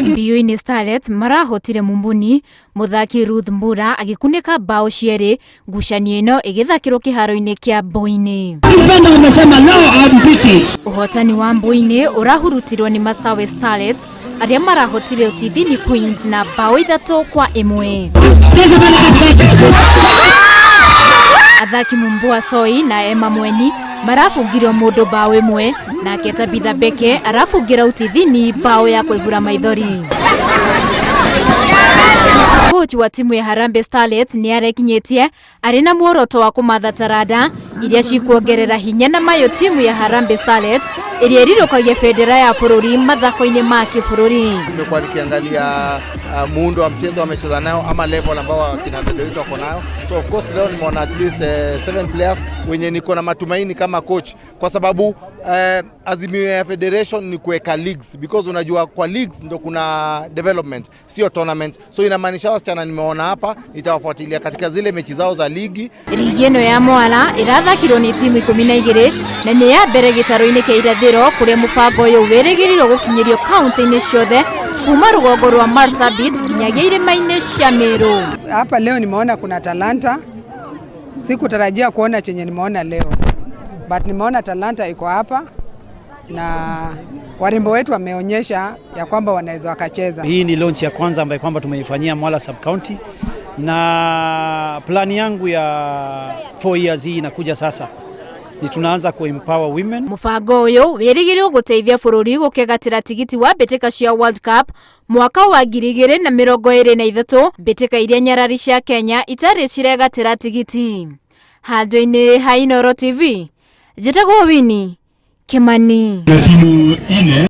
Mbiyũ-inĩ Starlets marahotire Mumbuni, mũthaki Ruth Mbura agĩkunĩka bao cierĩ, ngucanio ĩno ĩgĩthakĩrwo kĩharo-inĩ kĩa Mboinĩ. Kipenda wamesema leo hampiti. Ũhotani wa Mboinĩ ũrahurutirwo nĩ Masawe Starlets arĩa marahotire Utithini Queens na bao 3-1. Sasa pale katikati. Athaki Mumbua Soi na Emma Mweni marabungire o mũndũ bao 1, nake Tabitha Beke arabungira Utithini bao ya kũihura maithori. Coach wa timu ya Harambee Starlets nĩ arekinyĩtie arĩ na muoroto wa kũmatha taranda iria cikuongerera hinya na mayo timu ya Harambee Starlets ĩrĩa ĩrirũkagia bendera ya bũrũri mathako-inĩ ma kĩbũrũri. Nimekuwa nikiangalia muundo wa mchezo wamecheza nayo ama level ambao akina dada wetu wako nayo, so of course leo nimeona at least 7 players wenye niko na matumaini kama coach, kwa sababu azimio ya federation ni kuweka leagues, because unajua kwa leagues ndo kuna development, sio tournament. So inamaanisha wasichana nimeona hapa nitawafuatilia katika zile mechi zao za ligi. Rigi ĩno ya Mwala ĩrathakirwo nĩ timu 12 na nĩ ya mbere gĩtarũ-inĩ kĩa irathĩro, kũrĩa mũbango ũyũ wĩrĩgĩrĩirwo gũkinyĩrio kaunti-inĩ ciothe kuma rũgongo rwa Marsabit nginyagia irĩma-inĩ cia Meru. Hapa leo nimeona kuna talanta, sikutarajia kuona chenye nimeona leo, but nimeona talanta iko hapa na warembo wetu wameonyesha ya kwamba wanaweza wakacheza. Hii ni launch ya kwanza ambayo kwamba tumeifanyia Mwala Sub County, na plani yangu ya 4 years hii inakuja sasa ni tunaanza ku empower women. Mũbango ũyũ wĩrĩgĩrĩirwo gũteithia bũrũri gũkegatĩra tigiti wa mbĩtĩka cia World Cup mwaka wa 2023, mbĩtĩka iria nyarari cia Kenya itarĩ ciregatĩra tigiti. Handũ-inĩ ha Inooro TV, njĩtagwo Winnie Kimani. Na timu ine.